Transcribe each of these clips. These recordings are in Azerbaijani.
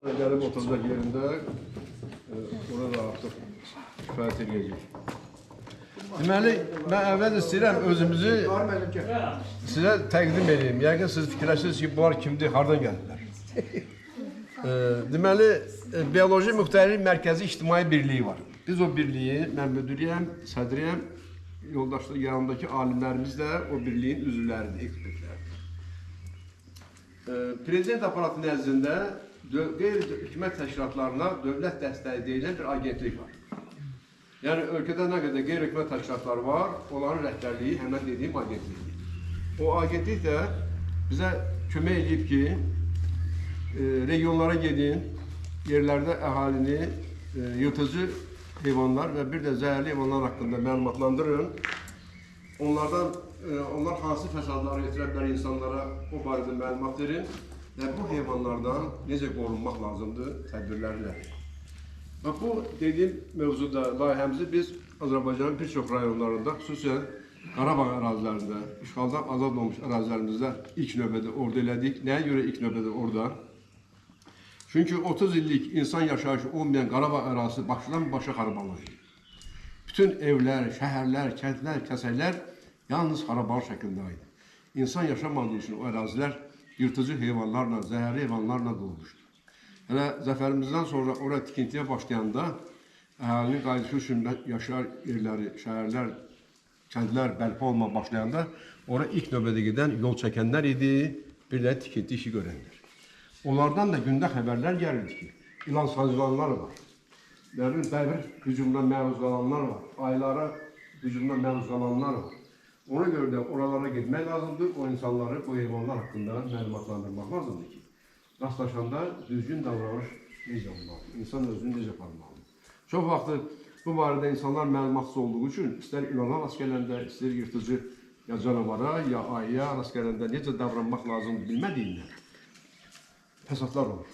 Gəlib oturacaq yerində, orada da artıq kifayət eləyəcək. Deməli, mən əvvəl istəyirəm özümüzü sizə təqdim edeyim. Yəqin siz fikirləşirsiniz ki, bunlar kimdir, hardan gəlirlər? Deməli, Bioloji Müxtəlif Mərkəzi İctimai Birliyi var. Biz o birliyi, mən müdiriyəm, sədriyəm, yoldaşlar, yanımdakı alimlərimiz də o birliyin üzvləridir, ekspertlərdir. Prezident aparatı nəzdində qeyri-hökumət təşkilatlarına dövlət dəstəyi deyilən bir agentlik var. Yəni, ölkədə nə qədər qeyri-hökumət təşkilatları var, onların rəhbərliyi həmən dediyim agentlikdir. O agentlik də bizə kömək edib ki, regionlara gedin, yerlərdə əhalini yırtıcı heyvanlar və bir də zəhərli heyvanlar haqqında məlumatlandırın. Onlar hansı fəsadları yetirə bilər insanlara, o barədə məlumat verin və bu heyvanlardan necə qorunmaq lazımdır, tədbirləri nədir? Və bu dediyim mövzuda layihəmizi biz Azərbaycanın bir çox rayonlarında, xüsusən Qarabağ ərazilərində, işğaldan azad olmuş ərazilərimizdə ilk növbədə orada elədik. Nəyə görə ilk növbədə orada? Çünki 30 illik insan yaşayışı olmayan Qarabağ ərazisi başdan başa xarabalıq idi. Bütün evlər, şəhərlər, kəndlər, kəsəklər yalnız xarabalıq şəklində idi. İnsan yaşamadığı üçün o ərazilər yırtıcı heyvanlarla, zəhərli heyvanlarla dolmuşdu. Hələ zəfərimizdən sonra oraya tikintiyə başlayanda əhalinin qayıdışı üçün yaşar yerləri, şəhərlər, kəndlər bərpa olmağa başlayanda ora ilk növbədə gedən yol çəkənlər idi, bir də tikinti işi görənlər. Onlardan da gündə xəbərlər gəlirdi ki, ilan sancılanlar var, bəbir hücumuna məruz qalanlar var, ayılara hücumuna məruz qalanlar var. Ona görə də oralara getmək lazımdır, o insanları, bu heyvanlar haqqında məlumatlandırmaq lazımdır ki, rastlaşanda düzgün davranış necə olmalıdır, insan özünü necə aparmalıdır. Çox vaxtı bu barədə insanlar məlumatsız olduğu üçün istər ilana rast gələndə, istər yırtıcı ya canavara, ya ayıya rast gələndə necə davranmaq lazımdır bilmədiyindən fəsadlar olur.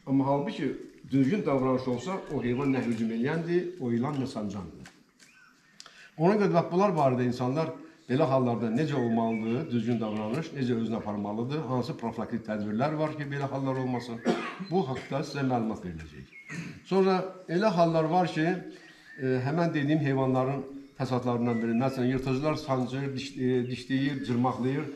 Amma halbuki düzgün davranış olsa o heyvan nə hücum eləyəndir, o ilan nə sancandır. Ona görə bax, bunlar barədə insanlar belə hallarda necə olmalıdır, düzgün davranış, necə özünü aparmalıdır, hansı profilaktik tədbirlər var ki, belə hallar olmasın, bu haqda sizə məlumat veriləcək. Sonra elə hallar var ki, həmən dediyim heyvanların fəsadlarından biri, məsələn, yırtıcılar sancır, dişləyir, cırmaqlayır,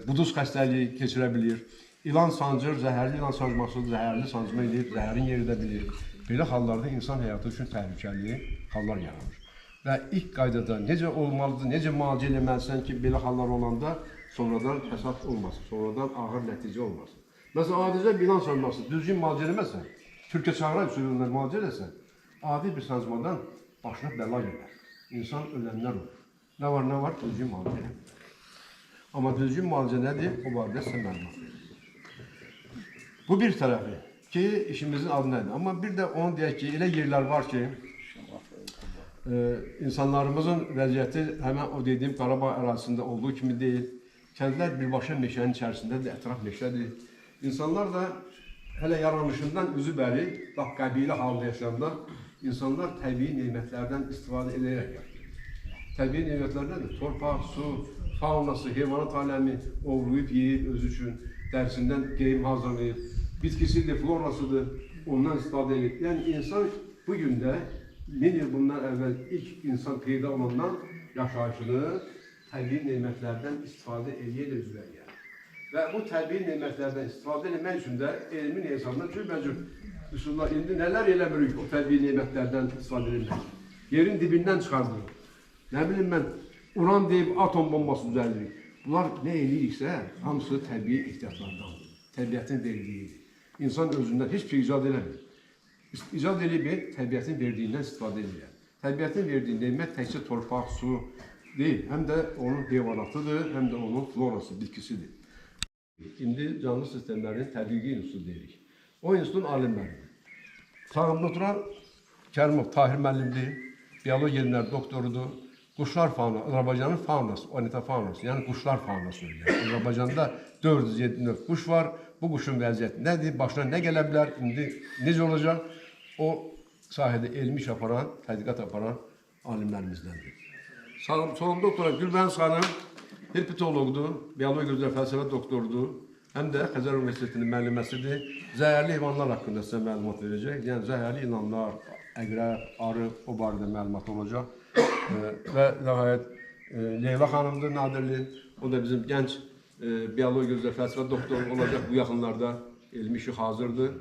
buduz xəstəliyi keçirə bilir. İlan sancır, zəhərli ilan sancması, zəhərli sancma eləyir, zəhərin yeridə bilir. Belə hallarda insan həyatı üçün təhlükəli hallar yaranır. Və ilk qaydada necə olmalıdır, necə müalicə eləməlisən ki, belə hallar olanda sonradan fəsad olmasın, sonradan ağır nəticə olmasın. Məsələn, adicə bir ilan sancması, düzgün müalicə eləməsən, Türkiyə çağıra üsulunda müalicə eləsən, adi bir sancmadan başına bəla gələr. İnsan ölənlər olur. Nə var, nə var? Düzgün müalicə eləmir. Amma düzgün müalicə nədir? O barədə sizə məlumat verir. Bu bir tərəfi ki, işimizin adı nədir? Amma bir də onu deyək ki, elə yerlər var ki, insanlarımızın vəziyyəti həmən o dediyim Qarabağ ərazisində olduğu kimi deyil. Kəndlər birbaşa meşənin içərisindədir, ətraf meşədir. İnsanlar da hələ yaranışından üzü bəri, lap qəbilə halında yaşayanda insanlar təbii nemətlərdən istifadə edərək yaşayır. Təbii nemətlər nədir? Torpaq, su, faunası, heyvanat aləmi ovlayıb yeyib özü üçün, dərisindən geyim hazırlayıb, bitkisidir, florasıdır, ondan istifadə edir. Yəni insan bu gün də 1000 il bundan əvvəl ilk insan peyda olandan yaşayışını təbii nemətlərdən istifadə eləyərək üzrə gəlir. Və bu təbii nemətlərdən istifadə etmək üçün də elmin hesabına cürbəcür üsullar, indi nələr eləmirik o təbii nemətlərdən istifadə etmək üçün. Yerin dibindən çıxardırıq. Nə bilim mən, uran deyib atom bombası düzəldirik. Bunlar nə eləyiriksə, hamısı təbii ehtiyatlardandır. Təbiətin verdiyidir. İnsan özündən heç bir şey icad eləmir. İcad eləyib, təbiətin verdiyindən istifadə edir. Təbiətin verdiyi nemət təkcə torpaq, su deyil, həm də onun heyvanatıdır, həm də onun florası, bitkisidir. İndi canlı sistemlərin tədqiqi institutu deyirik. O institutun alimləridir. Sağımda oturan Kərimov Tahir müəllimdir, biologiya elmləri doktorudur. Quşlar fauna, Azərbaycanın faunası, ornitofaunası, yəni quşlar faunası öyrənir. Azərbaycanda 407 növ quş var. Bu quşun vəziyyəti nədir, başına nə gələ bilər, indi necə olacaq? O sahədə elmi iş aparan, tədqiqat aparan alimlərimizdəndir. Solumda oturan Gülbəniz xanım herpetoloqdur, biologiya üzrə fəlsəfə doktorudur. Həm də Xəzər Universitetinin müəlliməsidir. Zəhərli heyvanlar haqqında sizə məlumat verəcək. Yəni zəhərli ilanlar, əqrəb, arı o barədə məlumat olacaq. Və nəhayət Leyla xanımdır Nadirli. O da bizim gənc biologiya üzrə fəlsəfə doktoru olacaq bu yaxınlarda. Elmi işi hazırdır.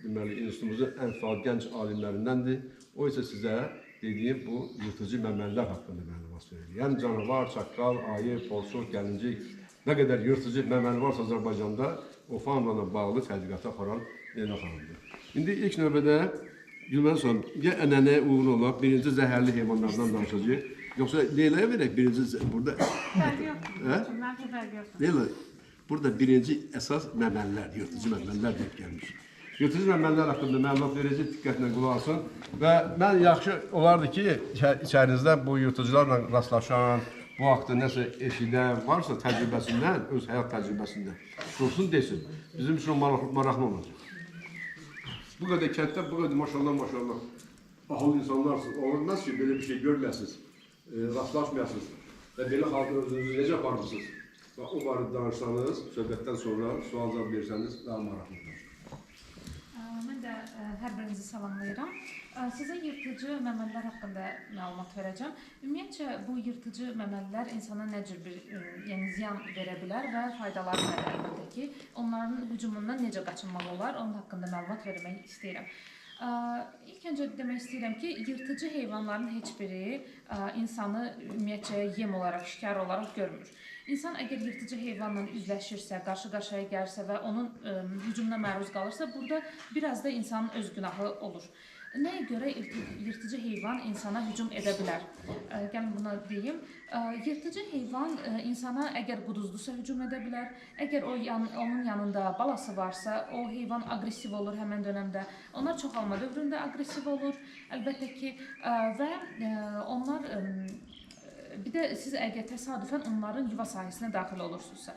Deməli, institutumuzun ən fəal gənc alimlərindəndir. O isə sizə dediyim bu yırtıcı məməlilər haqqında məlumat verir. Yəni canavar, çaqqal, ayı, porsuq, gəlincik, nə qədər yırtıcı məməli varsa Azərbaycanda o faunla bağlı tədqiqatı aparan Leyla xanımdır. İndi ilk növbədə Gülməli xanım, ya ənənəyə uyğun olaraq birinci zəhərli heyvanlardan danışacağıq. Yoxsa Leylaya verək birinci burada. Fərqi yoxdur. Məncə fərqi yoxdur. Leyla, burada birinci əsas məməlilər, yırtıcı məməlilər deyib gəlmiş. Yırtıcı məməlilər haqqında məlumat verəcək, diqqətlə qulaq asın. Və mən yaxşı olardı ki, içərinizdə bu yırtıcılarla rastlaşan, bu haqda nəsə eşidən varsa təcrübəsindən, öz həyat təcrübəsindən dursun desin. Bizim üçün maraqlı olacaq. Bu qədər kənddə, bu qədər maşallah maşallah ahıl insanlarsınız. Olmaz ki, belə bir şey görməyəsiniz, rastlaşmayasınız və belə halda özünüzü necə aparırsınız? Və o barədə danışsanız, söhbətdən sonra sual cavab versəniz daha maraqlı olacaq. Mən də hər birinizi salamlayıram. Sizə yırtıcı məməlilər haqqında məlumat verəcəm. Ümumiyyətcə, bu yırtıcı məməlilər insana nə cür bir yəni ziyan verə bilər və faydaları nədir əlbəttə ki, onların hücumundan necə qaçınmaq olar, onun haqqında məlumat vermək istəyirəm. İlk öncə demək istəyirəm ki, yırtıcı heyvanların heç biri insanı ümumiyyətcə yem olaraq, şikar olaraq görmür. İnsan əgər yırtıcı heyvanla üzləşirsə, qarşı-qarşıya gəlirsə və onun hücumuna məruz qalırsa, burada biraz da insanın öz günahı olur. Nəyə görə yırtıcı heyvan insana hücum edə bilər? Gəlin buna deyim. Yırtıcı heyvan insana əgər quduzdusa hücum edə bilər. Əgər onun yanında balası varsa, o heyvan aqressiv olur həmən dönəmdə. Onlar çoxalma dövründə aqressiv olur, əlbəttə ki, və onlar... Bir də siz əgər təsadüfən onların yuva sahəsinə daxil olursunuzsa,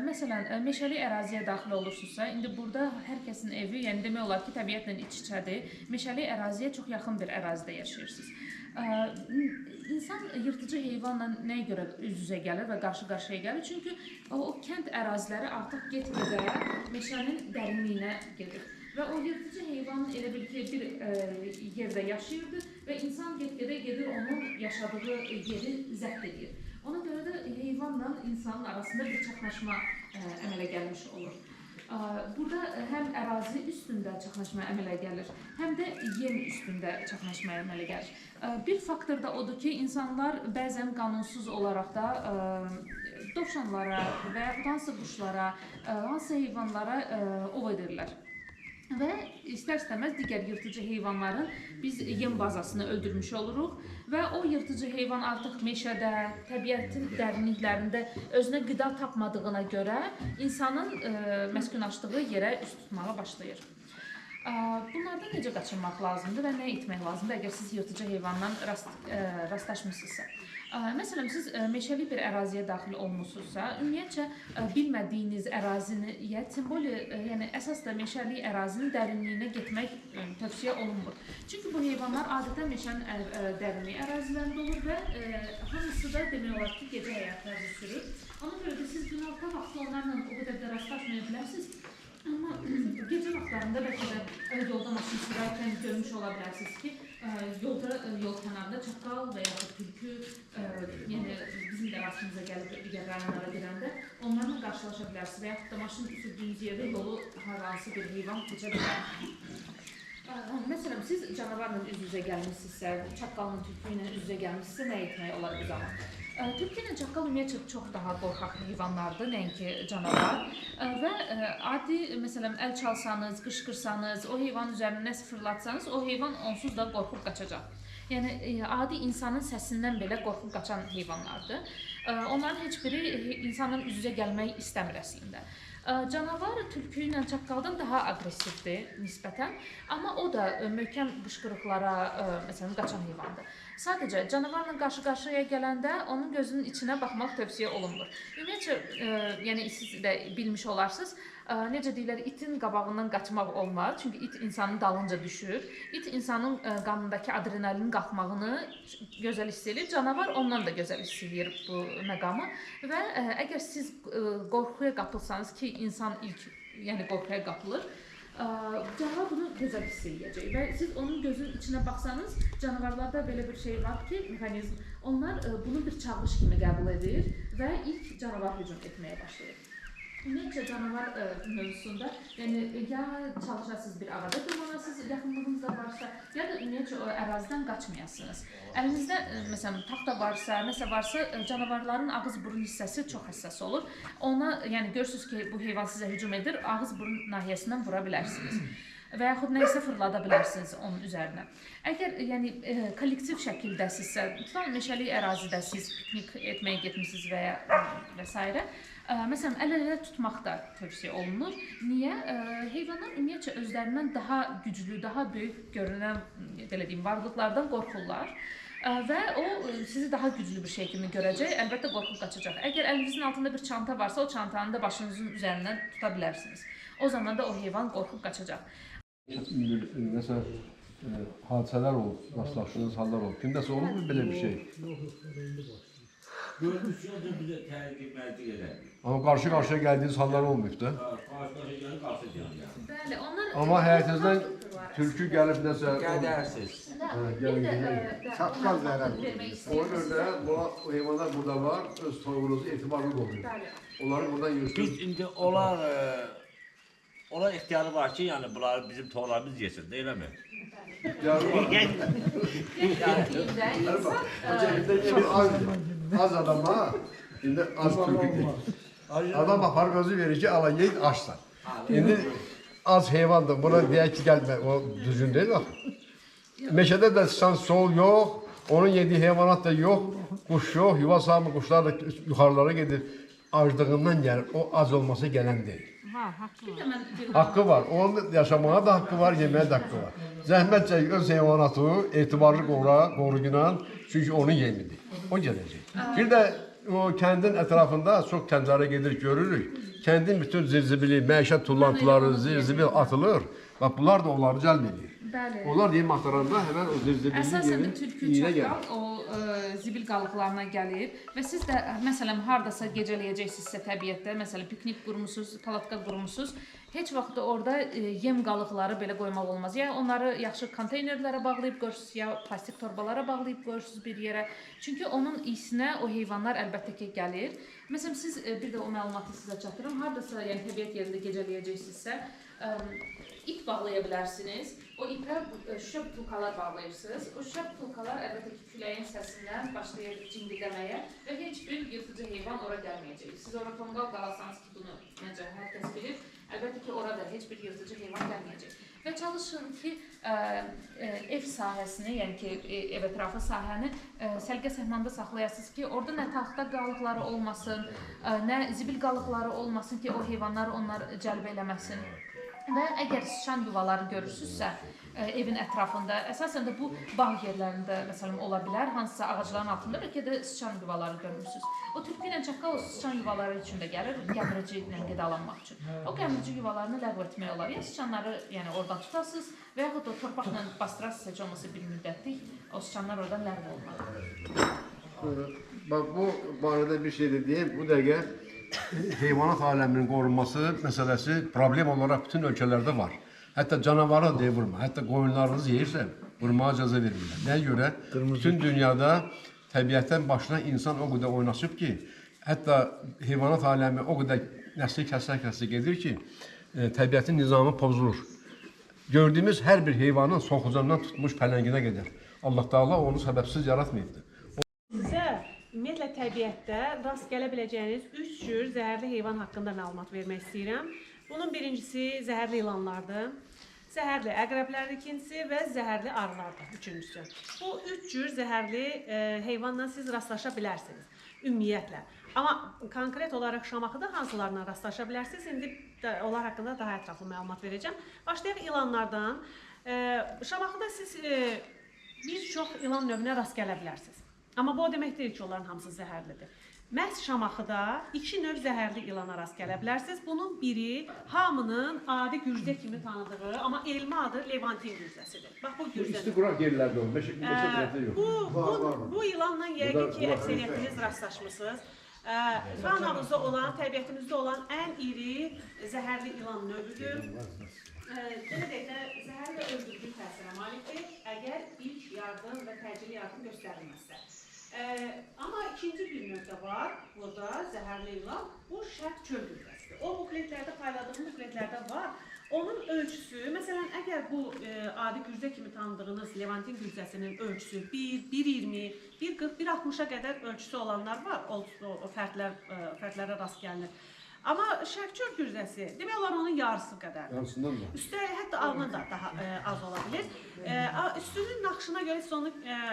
məsələn, meşəli əraziyə daxil olursunuzsa, indi burada hər kəsin evi, yəni demək olar ki, təbiətlə iç-içədir, meşəli əraziyə çox yaxın bir ərazidə yaşayırsınız. İnsan yırtıcı heyvanla nəyə görə üz-üzə gəlir və qarşı-qarşıya gəlir? Çünki o kənd əraziləri artıq get-gedə meşənin dərinliyinə gedir. Və o yırtıcı heyvan elə bil ki, bir yerdə yaşayırdı və insan get-gedə gedir onun yaşadığı yeri zəbt edir. Ona görə də heyvanla insanın arasında bir çaxnaşma əmələ gəlmiş olur. Burada həm ərazi üstündə çaxnaşma əmələ gəlir, həm də yem üstündə çaxnaşma əmələ gəlir. Bir faktor da odur ki, insanlar bəzən qanunsuz olaraq da dovşanlara və yaxud hansı quşlara, hansı heyvanlara ov edirlər. Və istər-istəməz digər yırtıcı heyvanların biz yem bazasını öldürmüş oluruq və o yırtıcı heyvan artıq meşədə, təbiətin dərinliklərində özünə qida tapmadığına görə insanın məskunlaşdığı yerə üst tutmağa başlayır. Bunlardan necə qaçınmaq lazımdır və nə etmək lazımdır əgər siz yırtıcı heyvandan rastlaşmısınızsa? Məsələn, siz meşəli bir əraziyə daxil olmuşsunuzsa, ümumiyyətcə bilmədiyiniz ərazini, yəni əsas da meşəli ərazinin dərinliyinə getmək tövsiyə olunmur. Çünki bu heyvanlar adətən meşənin dərinliyi ərazilərində olur və hamısı da demək olar ki, gecə həyat tərzi sürür. Ona görə də siz günorta vaxtı onlarla o qədər də rastlaşmaya bilərsiniz. Amma gecə vaxtlarında bəlkə də yolda maşın sürərkən görmüş ola bilərsiniz ki, yolda, yol kənarında çaqqal və yaxud tülkü, yəni bizim də rastımıza gəlib digər rayonlara girəndə onlarla qarşılaşa bilərsiniz və yaxud da maşın sürdüyünüz yerdə yolu hər hansı bir heyvan keçə bilər. Məsələn, siz canavarla üz-üzə gəlmişsinizsə, çaqqalla, tülkü ilə üz-üzə gəlmişsinizsə, nə etmək olar bu zaman? Tülkü ilə çaqqal ümumiyyətcə çox daha qorxaq heyvanlardır, nəinki canavar. Və adi, məsələn, əl çalsanız, qışqırsanız, o heyvanın üzərinə nəsə fırlatsanız, o heyvan onsuz da qorxub qaçacaq. Yəni, adi insanın səsindən belə qorxub qaçan heyvanlardır. Onların heç biri insanın üz-üzə gəlmək istəmir əslində. Canavar tülkü ilə çaqqaldan daha aqressivdir nisbətən, amma o da möhkəm qışqırıqlara, məsələn, qaçan heyvandır. Sadəcə canavarla qarşı-qarşıya gələndə onun gözünün içinə baxmaq tövsiyə olunmur. Ümumiyyətcə, yəni siz də bilmiş olarsınız, Necə deyirlər, itin qabağından qaçmaq olmaz. Çünki it insanın dalınca düşür. İt insanın qanındakı adrenalinin qalxmağını gözəl hiss eləyir. Canavar ondan da gözəl hiss eləyir bu məqamı. Və əgər siz qorxuya qapılsanız ki, insan ilk, yəni qorxuya qapılır, canavar bunu gözəl hiss eləyəcək və siz onun gözünün içinə baxsanız, canavarlarda belə bir şey var ki, mexanizm, onlar bunu bir çağırış kimi qəbul edir və ilk canavar hücum etməyə başlayır. Ümumiyyətcə canavar mövzusunda, yəni ya çalışasınız bir ağaca dırmanasınız, yaxınlığınızda varsa, ya da ümumiyyətcə o ərazidən qaçmayasınız. Əlinizdə məsələn taxta varsa, nəsə varsa, canavarların ağız-burun hissəsi çox həssas olur. Ona, yəni görürsünüz ki, bu heyvan sizə hücum edir, ağız-burun nahiyəsindən vura bilərsiniz. Və yaxud nə isə fırlada bilərsiniz onun üzərinə. Əgər yəni kollektiv şəkildəsinizsə, tutalım meşəlik ərazidəsiniz, piknik etməyə getmisiniz və ya və s. Məsələn, əl-ələ tutmaq da tövsiyə olunur. Niyə? Heyvanlar ümumiyyətcə özlərindən daha güclü, daha böyük görünən, belə deyim, varlıqlardan qorxurlar. Və o sizi daha güclü bir şey kimi görəcək, əlbəttə qorxub qaçacaq. Əgər əlinizin altında bir çanta varsa, o çantanı da başınızın üzərindən tuta bilərsiniz. O zaman da o heyvan qorxub qaçacaq. Məsələn, hadisələr olub, rastlaşdığınız hallar olub. Kimdəsə olub mu belə bir şey? Görmüşsünüz də bizə təhlükə mərcik elədi. Amma qarşı-qarşıya gəldiyiniz hallar olmayıb da. Qarşı-qarşıya gəlib qarşı gəlib. Bəli, onlar... Amma həyətinizdən tülkü gəlib nəsə... Qədərsiz. Çatqal zərər. Ona görə də o heyvanlar burada var, öz toyuğunuzu etibarlı qoruyun. Onları buradan yürüsün. Biz indi onlar... Onlar ixtiyarı var ki, yəni bunları bizim toğlarımız yesin, deyilmi? İxtiyarı var. Az adama, indi az tülkü deyil. Adam aparıb özü verir ki, ala yeyid, açsan. İndi az heyvandır, buna deyək ki, gəlmə, o düzgün deyil axı. Meşədə də sıçan sol yox, onun yediyi heyvanat da yox, quş yox, yuva salmır, quşlar da yuxarılara gedir. Aclığından gəlir, o ac olmasa gələn deyil. Var, haqqı var. Haqqı var, onun yaşamağa da haqqı var, yeməyə də haqqı var. Zəhmət çək, öz heyvanatı etibarlı qoruğuyla, çünki onun yemidir, o gələcək. Bir də o kəndin ətrafında çox kəndlərə gedir, görürük. Kəndin bütün zirzibili, məişət tullantıları, zirzibil atılır. Bax, bunlar da onları cəlb edir. Bəli. Onlar yem axtaranda həmən o zirzibilin Əsasən də yerin tülkü, yiyinə gəlir. çaqqal o zibil qalıqlarına gəlir və siz də məsələn hardasa gecələyəcəksinizsə təbiətdə, məsələn piknik qurmusunuz, palatka qurmusunuz, heç vaxt da orada yem qalıqları belə qoymaq olmaz. Ya onları yaxşı konteynerlərə bağlayıb qoyursunuz, ya plastik torbalara bağlayıb qoyursunuz bir yerə. Çünki onun iyisinə o heyvanlar əlbəttə ki gəlir. Məsələn siz bir də o məlumatı sizə çatdırım. Hardasa, yəni təbiət yerində gecələyəcəksinizsə, ip bağlaya bilərsiniz. O ipə şüşə butulkalar bağlayırsınız. O şüşə butulkalar əlbəttə ki, küləyin səsindən başlayır cingildəməyə və heç bir yırtıcı heyvan ora gəlməyəcək. Siz ora tonqal qalasanız ki, bunu məncə hər kəs bilir, əlbəttə ki, orada heç bir yırtıcı heyvan gəlməyəcək. Və çalışın ki, ev sahəsini, yəni ki, ev ətrafı sahəni səlqə səhmanda saxlayasınız ki, orada nə taxta qalıqları olmasın, nə zibil qalıqları olmasın ki, o heyvanları onlar cəlb eləməsin. Və əgər sıçan yuvaları görürsünüzsə evin ətrafında, əsasən də bu bağ yerlərində məsələn ola bilər, hansısa ağacların altında bəlkə də sıçan yuvaları görmürsünüz. O tülkü ilə çaqqal o sıçan yuvaları üçün də gəlir, gəmirici ilə qidalanmaq üçün. O gəmirici yuvalarını ləğv etmək olar. Ya sıçanları yəni oradan tutasınız və yaxud da torpaqla bastırasınız heç olmasa bir müddətlik, o sıçanlar oradan ləğv olunur. Bax, bu barədə bir şey də deyim, bu dəqiqə heyvanat aləminin qorunması məsələsi problem olaraq bütün ölkələrdə var. Hətta canavara deyə vurma, hətta qoyunlarınızı yeyirsə vurmağa icazə vermirlər. Nəyə görə? Bütün dünyada təbiətdən başına insan o qədər oynaşıb ki, hətta heyvanat aləmi o qədər nəsli kəsə-kəsə gedir ki, təbiətin nizamı pozulur. Gördüyümüz hər bir heyvanın soxucandan tutmuş pələnginə qədər Allah Teala onu səbəbsiz yaratmayıbdır. Sizə ümumiyyətlə təbiətdə rast gələ biləcəyiniz 3 cür zəhərli heyvan haqqında məlumat vermək istəyirəm. Bunun birincisi zəhərli ilanlardır, zəhərli əqrəblərdir ikincisi və zəhərli arılardır üçüncüsü. Bu 3 cür zəhərli heyvanla siz rastlaşa bilərsiniz ümumiyyətlə. Amma konkret olaraq Şamaxıda hansılarla rastlaşa bilərsiniz? İndi onlar haqqında daha ətraflı məlumat verəcəm. Başlayaq ilanlardan. Şamaxıda siz bir çox ilan növünə rast gələ bilərsiniz. Amma bu o demək deyil ki, onların hamısı zəhərlidir. Məhz Şamaxıda iki növ zəhərli ilana rast gələ bilərsiniz. Bunun biri hamının adi gürzə kimi tanıdığı, amma elmi adı Levantin gürzəsidir. Bax bu Bu gürzədir. isti quraq yerlərdə olur. Meşə tərəfdə yox. Bu ilanla yəqin Burada ki, quraq əksəriyyətiniz rastlaşmısınız. Faunamızda olan, təbiətimizdə olan ən iri zəhərli ilan növüdür. Belə deyək də, zəhərli və öldürücü təsirə malikdir, əgər ilk yardım və təcili yardım göstərilməzsə. Amma ikinci bir növ də var burada, zəhərli ilan, bu şərq çöl gürzəsidir. O bukletlərdə, payladığım bukletlərdə var. Onun ölçüsü, məsələn, əgər bu adi gürzə kimi tanıdığınız Levantin gürzəsinin ölçüsü 1, 1,20, 1,40, 1,60-a qədər ölçüsü olanlar var, o fərdlərə rast gəlinir. Amma şərq çöl gürzəsi, demək olar onun yarısı qədərdir. Yarısından da. Üstəlik, hətta ondan da daha az ola bilir. Üstünün naxışına görə siz onu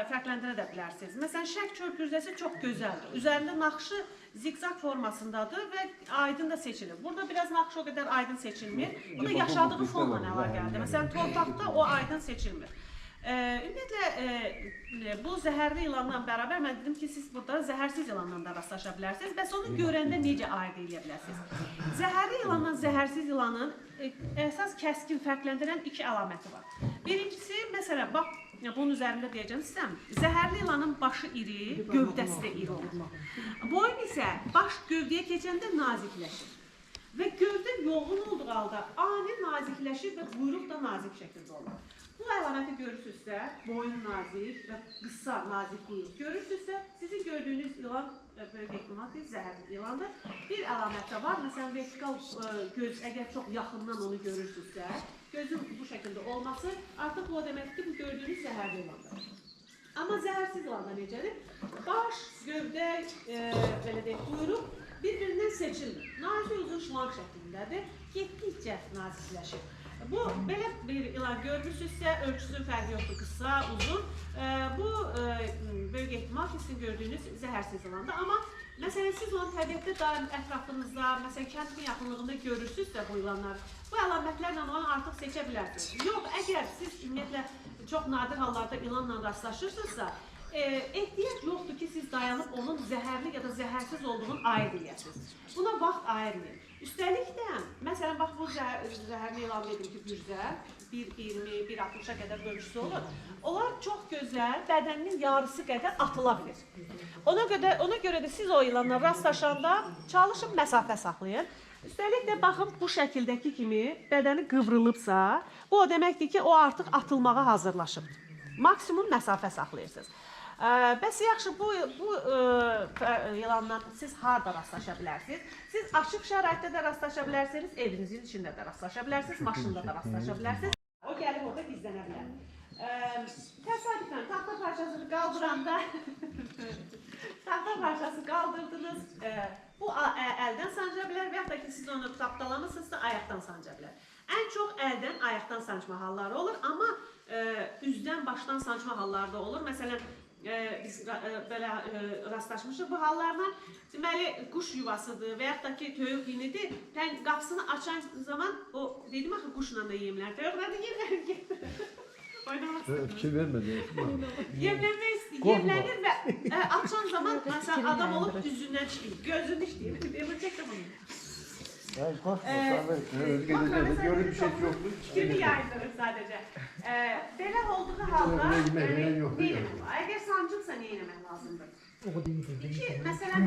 fərqləndirə də bilərsiniz. Məsələn, şərq çöl gürzəsi çox gözəldir. Üzərində naxışı ziqzaq formasındadır və aydın da seçilir. Burada biraz naxış o qədər aydın seçilmir. Bu da yaşadığı fonla əlaqəlidir. Məsələn, torpaqda o aydın seçilmir. Ümumiyyətlə, bu zəhərli ilanla bərabər mən dedim ki, siz burada zəhərsiz ilanla da rastlaşa bilərsiniz. Bəs onu görəndə necə ayırd eləyə bilərsiniz? Zəhərli ilanla zəhərsiz ilanın əsas kəskin fərqləndirən iki əlaməti var. Birincisi, məsələn, bax, bunun üzərində deyəcəm sizə, zəhərli ilanın başı iri, gövdəsi də iri olur. Boyun isə baş gövdəyə keçəndə nazikləşir. Və gövdə yoğun olduğu halda ani nazikləşir və quyruq da nazik şəkildə olur. Bu əlaməti görürsünüzsə, boyun nazik və qısa nazik quyruq görürsünüzsə, sizin gördüyünüz ilan böyük ehtimal ki, zəhərli ilandır. Bir əlamət də var, məsələn, vertikal göz, əgər çox yaxından onu görürsünüzsə, gözün bu şəkildə olması artıq bu o deməkdir ki, bu gördüyünüz zəhərli ilandır. Amma zəhərsiz ilanda necədir? Baş, gövdə, belə deyək, quyruq bir-birindən seçilmir. Nazik uzun şlanq şəklindədir, getdikcə nazikləşir. Bu, belə bir ilan görmüşsünüzsə, ölçüsünün fərqi yoxdur, qısa, uzun. Bu, böyük ehtimal ki, sizin gördüyünüz zəhərsiz ilandır. Amma, məsələn, siz onu təbiətdə daim ətrafınızda, məsələn, kəndin yaxınlığında görürsünüzsə bu ilanlar, bu əlamətlərlə onu artıq seçə bilərsiniz. Yox, əgər siz ümumiyyətlə çox nadir hallarda ilanla rastlaşırsınızsa, ehtiyac yoxdur ki, siz dayanıb onun zəhərli ya da zəhərsiz olduğunu ayırd eləyəsiniz. Buna vaxt ayırmayın. Üstəlik də, məsələn, bax bu zəhərli ilan dedim ki, gürzə, 1,20, 1,60-a qədər ölçüsü olur. Onlar çox gözəl, bədəninin yarısı qədər atıla bilir. Ona görə də siz o ilanla rastlaşanda çalışın, məsafə saxlayın. Üstəlik də, baxın, bu şəkildəki kimi bədəni qıvrılıbsa, bu o deməkdir ki, o artıq atılmağa hazırlaşıbdır. Maksimum məsafə saxlayırsınız. Bəs yaxşı, bu ilanla siz harda rastlaşa bilərsiniz? Siz açıq şəraitdə də rastlaşa bilərsiniz, evinizin içində də rastlaşa bilərsiniz, maşında da rastlaşa bilərsiniz. O gəlib orada gizlənə bilər. Təsadüfən taxta parçasını qaldıranda, taxta parçası qaldırdınız, bu əldən sanca bilər və yaxud da ki, siz onu tapdalamışsınızsa, ayaqdan sanca bilər. Ən çox əldən, ayaqdan sancma halları olur, amma üzdən, başdan sancma halları da olur. Məsələn, biz belə rastlaşmışıq bu hallarla. Deməli, quş yuvasıdır və yaxud da ki, toyuq inidir. Qapısını açan zaman, o, dedim axı, quşla da yemlər, toyuqla da yemlənir. Fikir vermədi. Yemlənir və açan zaman, məsələn, adam olub üzündən işləyir, gözünü işləyir. Emir, çək də bunu. Görür bir şey yoxdur. Fikrini yayındırır sadəcə. Belə olduğu halda, əgər sancıbsa nə eləmək lazımdır? İki, məsələn,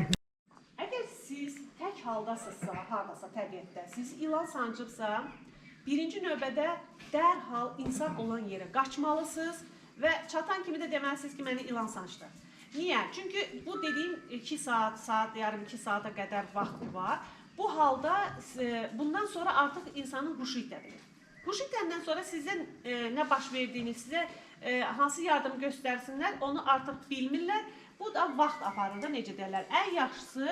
əgər siz tək haldasınızsa, haradasa təbiətdə, siz ilan sancıbsa, birinci növbədə dərhal insan olan yerə qaçmalısınız və çatan kimi də deməlisiniz ki, məni ilan sancdı. Niyə? Çünki bu dediyim 2 saat, saat, yarım 2 saata qədər vaxt var. Bu halda bundan sonra artıq insanın huşu itə bilir. Huşu itəndən sonra sizə nə baş verdiyini, sizə hansı yardım göstərsinlər, onu artıq bilmirlər. Bu da vaxt aparır da, necə deyərlər. Ən yaxşısı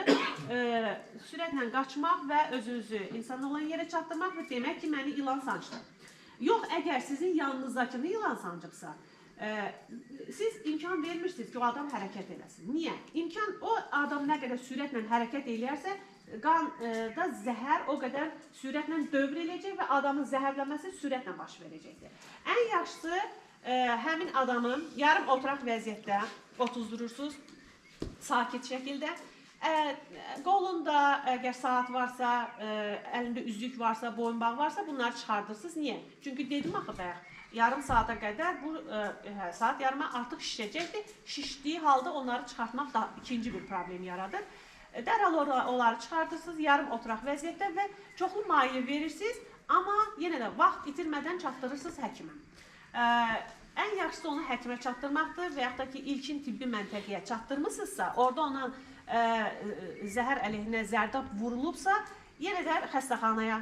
sürətlə qaçmaq və özünüzü insan olan yerə çatdırmaq və demək ki, məni ilan sancdı. Yox, əgər sizin yanınızdakını ilan sancıbsa, siz imkan vermirsiniz ki, o adam hərəkət eləsin. Niyə? İmkan, o adam nə qədər sürətlə hərəkət eləyərsə, qanda zəhər o qədər sürətlə dövr eləyəcək və adamın zəhərlənməsi sürətlə baş verəcəkdir. Ən yaxşısı, həmin adamı yarım oturaq vəziyyətdə otuzdurursunuz, sakit şəkildə. Qolunda əgər saat varsa, əlində üzük varsa, boyunbağı varsa bunları çıxardırsınız. Niyə? Çünki dedim axı bayaq, yarım saata qədər bu saat yarıma artıq şişəcəkdir. Şişdiyi halda onları çıxartmaq da ikinci bir problem yaradır. Dərhal onları çıxardırsınız yarım oturaq vəziyyətdə və çoxlu maye verirsiniz, amma yenə də vaxt itirmədən çatdırırsınız həkimə. Ən yaxşısı onu həkimə çatdırmaqdır və yaxud da ki, ilkin tibbi məntəqəyə çatdırmısınızsa, orada ona zəhər əleyhinə zərdab vurulubsa, yenə də xəstəxanaya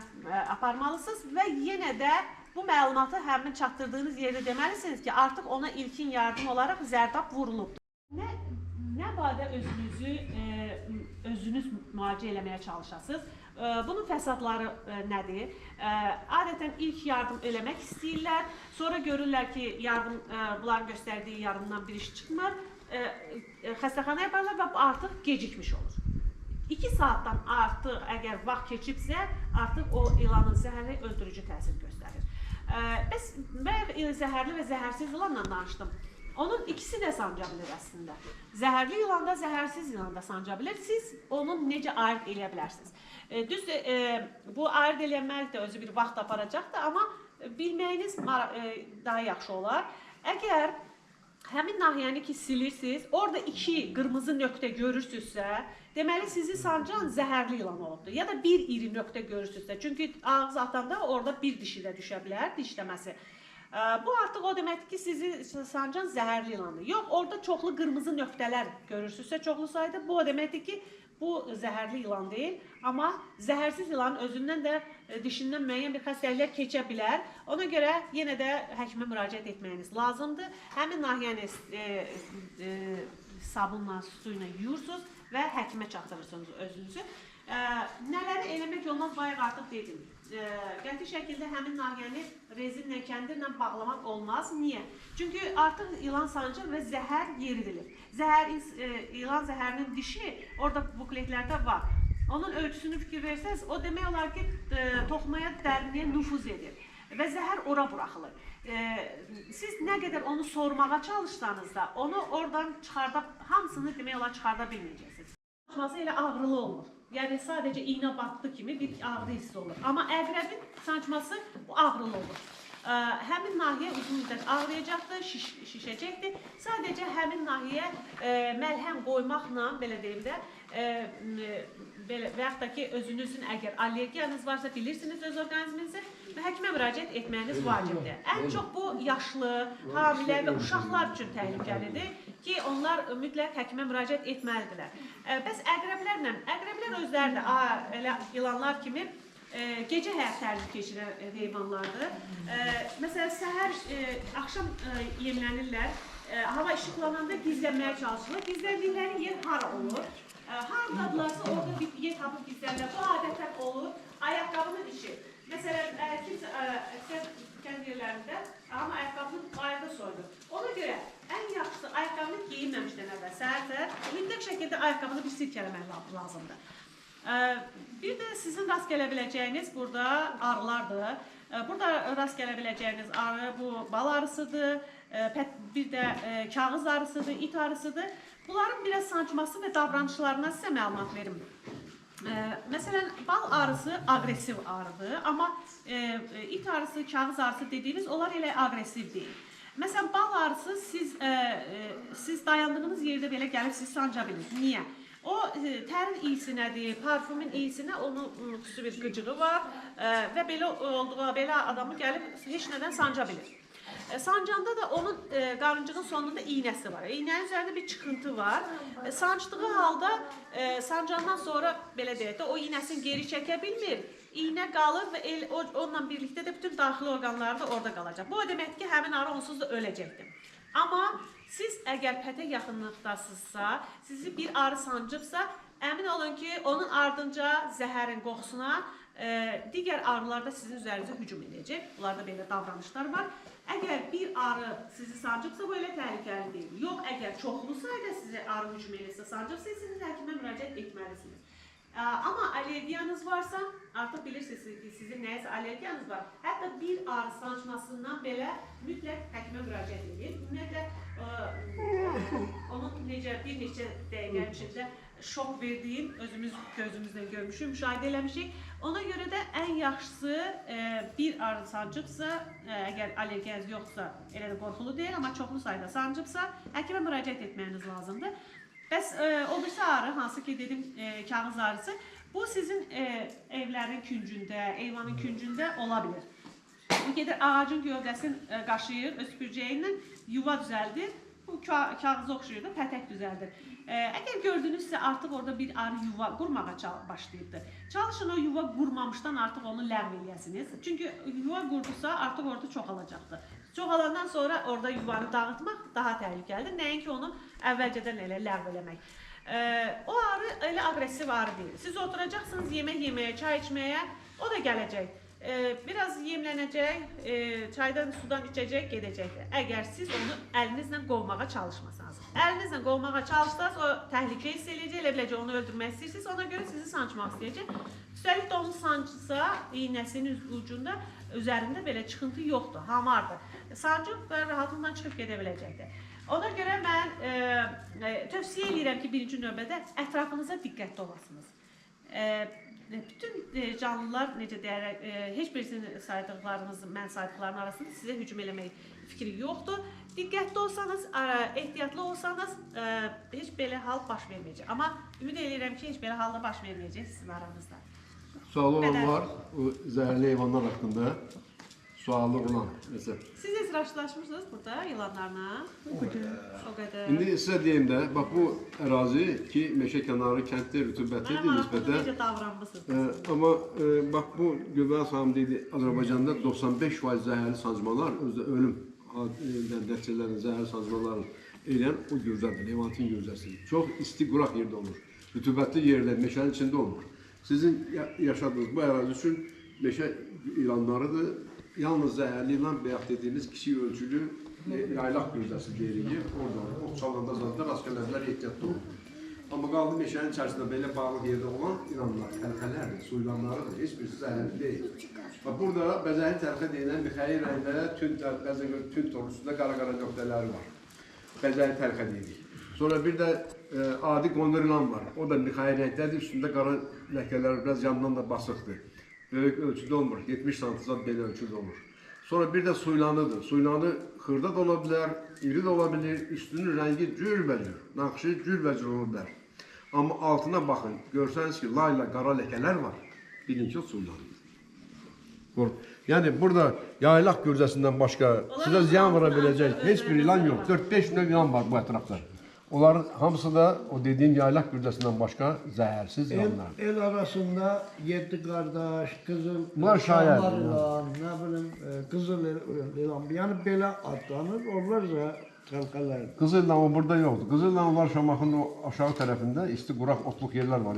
aparmalısınız və yenə də bu məlumatı həmin çatdırdığınız yerdə deməlisiniz ki, artıq ona ilkin yardım olaraq zərdab vurulubdur. Nə badə özünüzü özünüz müalicə eləməyə çalışasınız. Bunun fəsadları nədir? Adətən ilk yardım eləmək istəyirlər, sonra görürlər ki, yardım, bunların göstərdiyi yardımdan bir iş çıxmır, xəstəxanaya aparırlar və bu artıq gecikmiş olur. 2 saatdan artıq əgər vaxt keçibsə, artıq o ilanın zəhəri öldürücü təsir göstərir. Bəs bayaq zəhərli və zəhərsiz ilanla danışdım. Onun ikisi də sanca bilir əslində. Zəhərli ilan da, zəhərsiz ilan da sanca bilir. Siz onun necə ayırd eləyə bilərsiniz? Düzdür, bu ayırd eləmək də özü bir vaxt aparacaqdır, amma bilməyiniz daha yaxşı olar. Əgər həmin nahiyəni ki silirsiniz, orada 2 qırmızı nöqtə görürsünüzsə, deməli sizi sancan zəhərli ilan olubdur. Ya da bir iri nöqtə görürsünüzsə, çünki ağız atanda orada bir dişi də düşə bilər, dişləməsi. Bu artıq o deməkdir ki, sizi sancan zəhərli ilandır. Yox, orada çoxlu qırmızı nöqtələr görürsünüzsə, çoxlu sayda, bu o deməkdir ki, bu zəhərli ilan deyil. Amma zəhərsiz ilanın özündən də dişindən müəyyən bir xəstəliklər keçə bilər. Ona görə yenə də həkimə müraciət etməyiniz lazımdır. Həmin nahiyəni sabunla, suyla yuyursunuz və həkimə çatdırırsınız özünüzü. Nələri eləmək olmaz, bayaq artıq dedim. Qəti şəkildə həmin nahiyəni rezinlə, kəndirlə bağlamaq olmaz. Niyə? Çünki artıq ilan sancır və zəhər yeridilir. Zəhər, ilan zəhərinin dişi orada bukletlərdə var. Onun ölçüsünü fikir versəniz, o demək olar ki, toxumaya, dərinliyə nüfuz edir və zəhər ora buraxılır. Siz nə qədər onu sormağa çalışsanız da, onu oradan çıxarda, hamısını demək olar çıxarda bilməyəcəksiniz. Sancması elə ağrılı olmur. Yəni sadəcə iynə batdı kimi bir ağrı hissi olur. Amma əqrəbin sancması bu ağrılı olur. Həmin nahiyə uzun müddət ağrıyacaqdır, şişəcəkdir. Sadəcə həmin nahiyə məlhəm qoymaqla, belə deyim də, belə, və yaxud da ki, özünüzün əgər allergiyanız varsa, bilirsiniz öz orqanizminizi və həkimə müraciət etməyiniz vacibdir. Ən çox bu yaşlı, hamilə və uşaqlar üçün təhlükəlidir ki, onlar mütləq həkimə müraciət etməlidirlər. Bəs əqrəblərlə, əqrəblər özləri də elə ilanlar kimi gecə həyat tərzi keçirən heyvanlardır. Məsələn, səhər, axşam yemlənirlər, hava işıqlananda gizlənməyə çalışırlar. Gizləndikləri yer hara olur? Haradadılarsa orada bir yer tapıb gizlənirlər. Bu adətən olur ayaqqabının içi. Məsələn, kimsə əksər kənd yerlərində amma ayaqqabını bayırda soyulur. Ona görə ən yaxşısı ayaqqabını geyinməmişdən əvvəl səhər-səhər mütləq şəkildə ayaqqabını bir sirkələmək lazımdır. Bir də sizin rast gələ biləcəyiniz burada arılardır. Burada rast gələ biləcəyiniz arı bu bal arısıdır, bir də kağız arısıdır, it arısıdır. Bunların biraz sancması və davranışlarına sizə məlumat verim. Məsələn, bal arısı aqressiv arıdır, amma it arısı, kağız arısı dediyimiz onlar elə aqressiv deyil. Məsələn, bal arısı siz dayandığınız yerdə belə gəlib sizi sanca bilir. Niyə? O tərin iyisinədir, parfumun iyisinə onun xüsusi bir qıcığı var və belə olduğu, belə adamı gəlib heç nədən sanca bilir. Sancanda da onun qarıncığın sonunda iynəsi var. İynənin üzərində bir çıxıntı var. Sancdığı halda sancandan sonra belə deyək də o iynəsini geri çəkə bilmir. İynə qalır və onunla birlikdə də bütün daxili orqanları da orada qalacaq. Bu o deməkdir ki, həmin arı onsuz da öləcəkdir. Amma siz əgər pətə yaxınlıqdasınızsa, sizi bir arı sancıbsa, əmin olun ki, onun ardınca zəhərin qoxusuna digər arılar da sizin üzərinizə hücum edəcək. Bunlarda belə davranışlar var. Əgər bir arı sizi sancıbsa, bu elə təhlükəli deyil. Yox, əgər çoxlu sayda sizə arı hücum edirsə, sancıbsa, siz həkimə müraciət etməlisiniz. Amma allergiyanız varsa, artıq bilirsiniz ki, sizin nəyəsə allergiyanız var. Hətta bir arı sancmasından belə mütləq həkimə müraciət edin. Ümumiyyətlə, onun necə bir neçə dəqiqə içində şok verdiyim, özümüz gözümüzlə görmüşük, müşahidə eləmişik. Ona görə də ən yaxşısı bir arı sancıbsa, əgər allergiyiniz yoxdursa, elə də qorxulu deyil, amma çoxlu sayda sancıbsa, həkimə müraciət etməyiniz lazımdır. Bəs o birisi arı, hansı ki dedim kağız arısı, bu sizin evlərin küncündə, eyvanın küncündə ola bilir. Bu gedir ağacın gövdəsini qaşıyır, öz pürcəyi ilə yuva düzəldir. Bu kağıza oxşayır da, pətək düzəldir. Əgər gördünüzsə, artıq orada bir arı yuva qurmağa başlayıbdır. Çalışın o yuva qurmamışdan artıq onu ləğv eləyəsiniz. Çünki yuva qurdusa artıq orada çoxalacaqdır. Çoxalandan sonra orada yuvanı dağıtmaq daha təhlükəlidir. Nəinki onu əvvəlcədən elə ləğv eləmək. O arı elə aqressiv arı deyil. Siz oturacaqsınız yemək yeməyə, çay içməyə, o da gələcək. Biraz yemlənəcək, çaydan, sudan içəcək, gedəcəkdir. Əgər siz onu əlinizlə qovmağa çalışmasanız. Əlinizlə qovmağa çalışsanız, o təhlükə hiss eləyəcək, elə biləcək onu öldürmək istəyirsiniz, ona görə sizi sancmaq istəyəcək. Üstəlik də onu sancısa, iynəsinin ucunda, üzərində belə çıxıntı yoxdur, hamardır. Sancıb və rahatlıqla çıxıb gedə biləcəkdir. Ona görə mən tövsiyə eləyirəm ki, birinci növbədə ətrafınıza diqqətli olasınız. Bütün canlılar, necə deyərək, heç birisinin saydıqlarınız, mən saydıqlarım arasında sizə hücum eləmək fikri yoxdur. Diqqətli olsanız, ehtiyatlı olsanız, heç belə hal baş verməyəcək. Amma ümid eləyirəm ki, heç belə halda baş verməyəcək sizin aranızda. Sualı olan var, o zəhərli heyvanlar haqqında sualı olan. Mesela. Siz heç rastlaşmışsınız burada yılanlarla? O qədər. O qədər. İndi sizə deyim də, bax bu ərazi ki, meşə kənarı kənddə rütubətlidir nisbətən. Necə davranmısınız? Amma bax bu Gülbəhar xanım dedi, Azərbaycanda 95% zəhərli sancmalar, özdə ölüm nəticələrinin zəhərli sancmaların eləyən o gürzədir, Levantin gürzəsidir. Çox isti, quraq yerdə olur. Rütubətli yerdə, meşənin içində olmur. Sizin yaşadığınız bu ərazi üçün meşə ilanlarıdır. Yalnız zəhərli ilan, bayaq dediyimiz kiçik ölçülü yaylaq gürzəsi deyirik ki, orada olur. O çalanda zaten rast gələ bilər, ehtiyatlı olur. Amma qaldı meşənin içərisində belə bağlı yerdə olan ilanlar, təlxələrdir, su ilanlarıdır, heç birisi zəhərli deyil. Bax, burada bəzəkli təlxə deyilən mixəyi rəngdə, tünd, bəzən tünd üstündə qara-qara nöqtələri var. Bəzəkli təlxə deyirik. Sonra bir də adi qonur ilan var. O da mixəyi rəngdədir, üstündə qara ləkələr biraz yandan da basıqdır. Böyük ölçüdə olmur, 70 sm belə ölçüdə olur. Sonra bir də su ilanıdır. Su ilanı xırda da ola bilər, iri də ola bilir, üstünün rəngi cürbəcür, naxışı cürbəcür ola bilər. Amma altına baxın, görsəniz ki, layla qara ləkələr var, bilin ki, o su ilanıdır. Yəni burada yaylaq gürzəsindən başqa sizə ziyan vura biləcək heç bir ilan yox. 4-5 növ ilan var bu ətrafda. Onların hamısı da o dediyim yaylaq gürzəsindən başqa zəhərsiz ilanlardır. El arasında 7 qardaş, qızıl şamar ilan, nə bilim, qızıl ilan, yəni belə adlanır, onlar da təlxələrdir. Qızıl ilan o burada yoxdur. Qızıl ilan onlar Şamaxının o aşağı tərəfində isti quraq otluq yerlər var.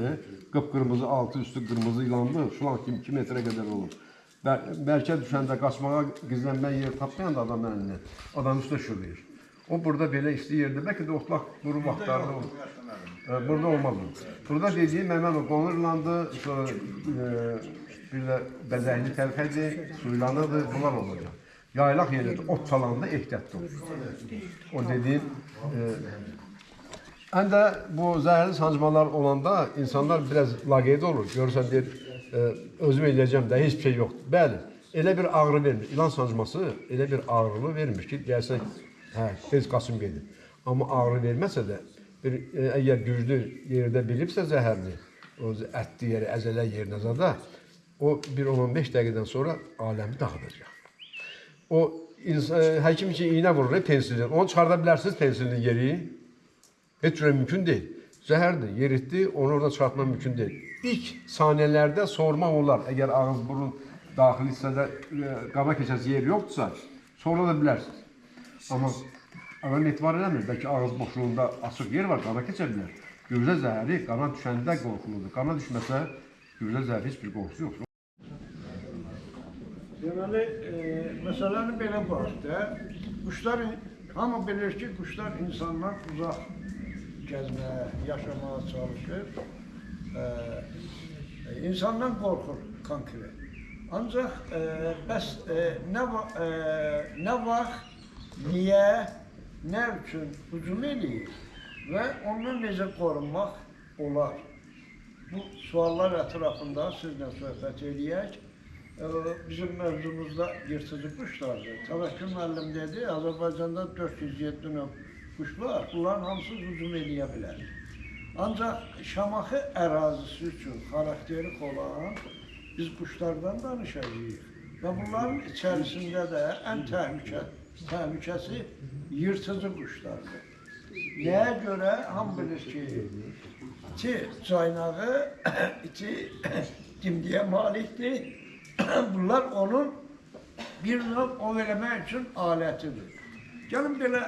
Qıpqırmızı, altı üstü qırmızı ilandır, şulan kimi 2 metrə qədər olur. Bəlkə düşəndə qaçmağa, gizlənməyə yer tapmayan da adamın əlindən, adam üstə şurlayır. O burada belə isti yerdə, bəlkə də otlaq quru vaxtlarda olur. Burada olmaz o. Burada dediyim həmən o qonur ilandır, sonra bir də bəzəkli təlxədir, su ilanıdır, bunlar olacaq. Yaylaq yerində ot çalanda ehtiyatlı olur. O dediyim, həm də bu zəhərli sancmalar olanda insanlar biraz laqeyd olur. Görürsən deyir, özüm eləyəcəm də, heç bir şey yoxdur. Bəli, elə bir ağrı vermir. İlan sancması elə bir ağrılı vermir ki, deyərsən, hə, tez qaçım gedir. Amma ağrı verməsə də, əgər güclü yerdə bilibsə zəhərli, o ətli yeri, əzələ yerinə zada, o bir 10-15 dəqiqədən sonra aləmi dağıdacaq. O, həkim ki, iynə vurur pensilin, onu çıxarda bilərsiniz pensilin yeri, heç cürə mümkün deyil. Zəhərdir, yeritdi, onu oradan çıxartmaq mümkün deyil. İlk saniyələrdə sormaq olar, əgər ağız, burun daxili hissədə qana keçəsi yer yoxdursa, sonra da bilərsiniz. Amma adam etibar eləmir, bəlkə ağız boşluğunda açıq yer var, qana keçə bilər. Gürzə zəhəri qana düşəndə qorxuludur. Qana düşməsə, gürzə zəhəri heç bir qorxusu yoxdur. Deməli, məsələni belə qoyaq da, quşlar, hamı bilir ki, quşlar insandan uzaq gəzməyə, yaşamağa çalışır. İnsandan qorxur konkret. Ancaq bəs nə vaxt, niyə, nə üçün hücum eləyir və ondan necə qorunmaq olar? Bu suallar ətrafında sizlə söhbət eləyək. Bizim mövzumuzda yırtıcı quşlardır. Təvəkkül müəllim dedi, Azərbaycanda 407 növ quş var. Bunların hamısı hücum eləyə bilər. Ancaq Şamaxı ərazisi üçün xarakterik olan biz quşlardan danışacağıq. Və bunların içərisində də ən təhlükəsi yırtıcı quşlardır. Nəyə görə? Hamı bilir ki, iti caynağı, iti dimdiyə malikdir. Bunlar onun bir növ ov eləmək üçün alətidir. Gəlin belə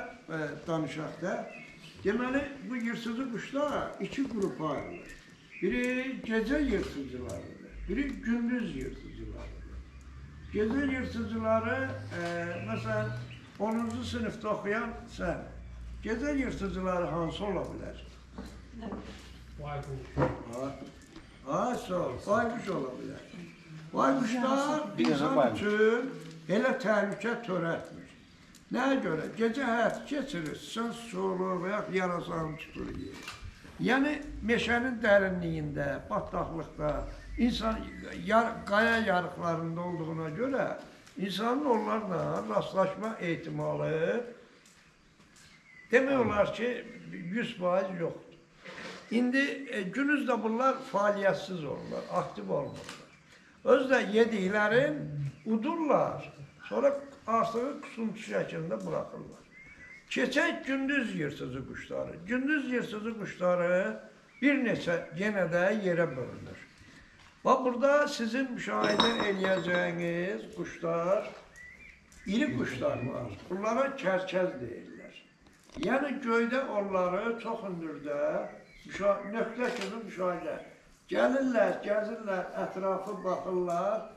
danışaq da. Deməli, bu yırtıcı quşlar iki qrupa ayrılır. Biri gecə yırtıcılarıdır, biri gündüz yırtıcılarıdır. Gecə yırtıcıları, məsələn, 10-cu sinifdə oxuyan sən, gecə yırtıcıları hansı ola bilər? Bayquş. Ha, sağ ol, bayquş ola bilər. Bayquşlar insan üçün elə təhlükə törətmir. Nəyə görə? Gecə həyat keçirir, sən solu və yaxud yarasanı tutur yeyir. Yəni, meşənin dərinliyində, bataqlıqda, insan qaya yarıqlarında olduğuna görə insanın onlarla rastlaşma ehtimalı demək olar ki, 100% yoxdur. İndi gündüz də bunlar fəaliyyətsiz olurlar, aktiv olmurlar. Özü də yediklərin udurlar, sonra artığı qüsuntu şəklində buraxırlar. Keçək gündüz yırtıcı quşları. Gündüz yırtıcı quşları bir neçə yenə də yerə bölünür. Bax, burada sizin müşahidə eləyəcəyiniz quşlar, iri quşlar var. Bunlara kərkəz deyirlər. Yəni, göydə onları çox hündürdə, nöqtə kimi müşahidə. Gəlirlər, gəzirlər, ətrafı baxırlar,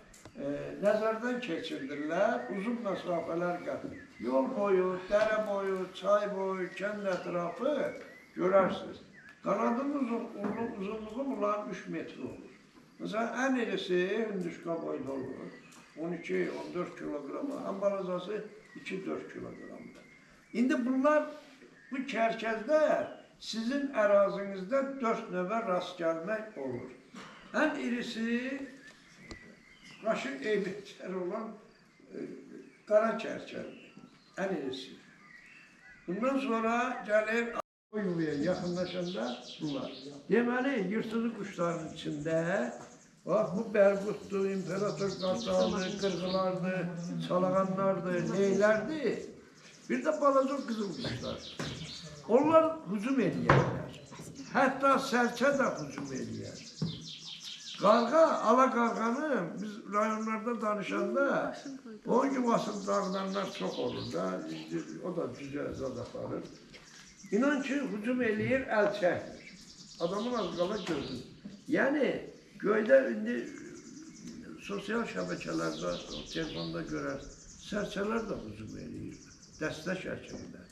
nəzərdən keçirdirlər, uzun məsafələr qət. Yol boyu, dərə boyu, çay boyu, kənd ətrafı görərsiniz. Qanadının uzunluğu bunların 3 metr olur. Məsələn, ən irisi hündüşka boyda olur. 12-14 kiloqrama, ən balacası 2-4 kiloqramdır. İndi bunlar, bu kərkəzlər sizin ərazinizdə 4 növə rast gəlmək olur. Ən irisi, başı eybəcər olan qara kərkəzdir, ən irisi. Bundan sonra gəlir o yuvaya yaxınlaşanda bunlar. Deməli, yırtıcı quşların içində, bax, bu bərqutdur, imperator qartaldır, qırğılardır, çalağanlardır, neylərdir? Bir də balaca qızıl quşlar. Onlar hücum eləyərlər. Hətta sərçə də hücum eləyər. Qarğa, ala qarğanı biz rayonlarda danışanda onun yuvasını dağıdanlar çox olur da, o da cücə zad aparır. İnan ki, hücum eləyir, əl çəkmir. Adamın az qala gözü. Yəni, göydə indi sosial şəbəkələrdə, telefonda görər, sərçələr də hücum eləyir, dəstə şəklində.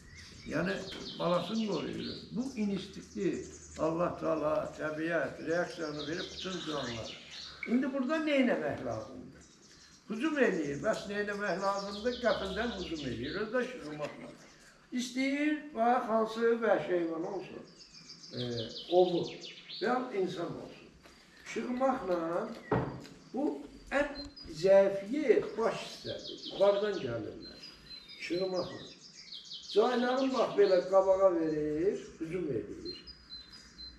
Yəni, balasını qoruyur. Bu instinkti Allah Teala, təbiət, reaksiyanı verib bütün canlılara. İndi burada nə eləmək lazımdır? Hücum eləyir, bəs nə eləmək lazımdır? Qəfildən hücum eləyir, özü də şığmaqla. İstəyir, bax, hansı vəhşi heyvan olsun, ovu və insan olsun. Şığmaqla bu ən zəif yer baş hissədir, yuxarıdan gəlirlər, şığmaqla. Caynağın bax belə qabağa verir, hücum eləyir.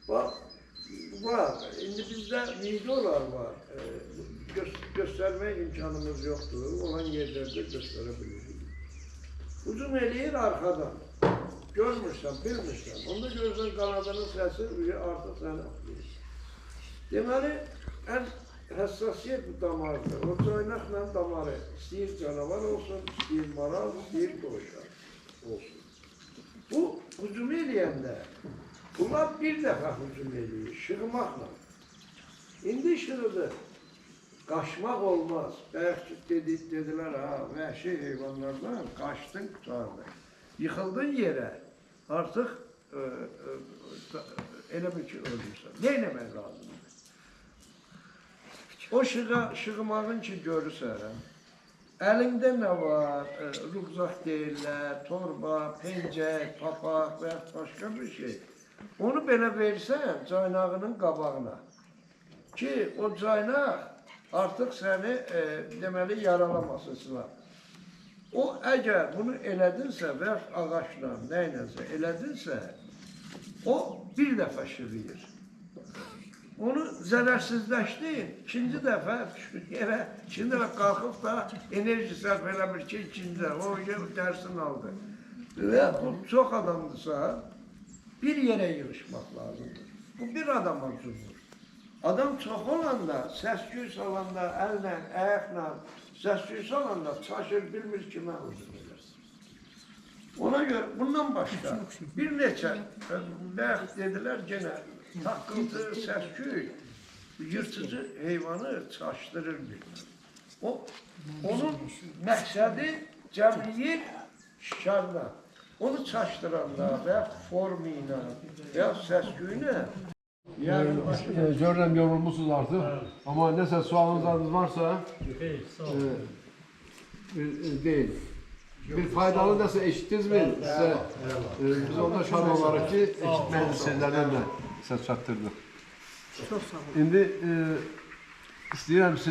Bax, var, indi bizdə videolar var, göstərmək imkanımız yoxdur, olan yerlərdə göstərə bilirik. Hücum eləyir arxadan, görmürsən, bilmirsən, onda görürsən qanadının səsi artıq səni atlayır. Deməli, ən həssasiyyət bu damardır, o caynaqla damarı, istəyir canavar olsun, istəyir maral, istəyir dovşan olsun. Bu, hücum eləyəndə, bunlar bir dəfə hücum eləyir, şığmaqla. İndi şığıdır, qaçmaq olmaz. Bayaq dedilər, ha, vəhşi heyvanlardan qaçdın, qurtardın. Yıxıldın yerə, artıq elə bil ki, ölürsən. Nə eləmək lazımdır? O şığmağın ki, görürsən, əlində nə var, ruqzaq deyirlər, torba, pencək, papaq və yaxud başqa bir şey. Onu belə versən caynağının qabağına ki, o caynaq artıq səni deməli yaralamasın silah. O əgər bunu elədinsə və ağacla, nə iləsə elədinsə, o bir dəfə şiviyir. Onu zərərsizləşdirin, ikinci dəfə yerə, ikinci dəfə qalxıb da enerji sərf eləmir ki, ikinci dəfə o dərsini aldı. Və bu çox adamdırsa, bir yerə yığışmaq lazımdır. Bu bir adama cumur. Adam çox olanda, səs-küy salanda, əllə, ayaqla, səs-küy salanda çaşır, bilmir kimə hücum edir. Ona görə bundan başqa bir neçə, bayaq dedilər genə, taqqıltı, səs-küy yırtıcı heyvanı çaşdırır bir. Onun məqsədi cəmliyir şikarla. Onu çaşdıranda və yaxud formu ilə və yaxud səs-küylə. Yəni, Görürəm yorulmuşsunuz artıq. Amma nəsə sualınız varsa deyil. Bir faydalı nəsə eşitdiniz mi? Sizə, biz onda şad olarıq ki, eşitməyiniz sizlərdən də sizə çatdırdıq. Çox sağ olun. İndi istəyirəm siz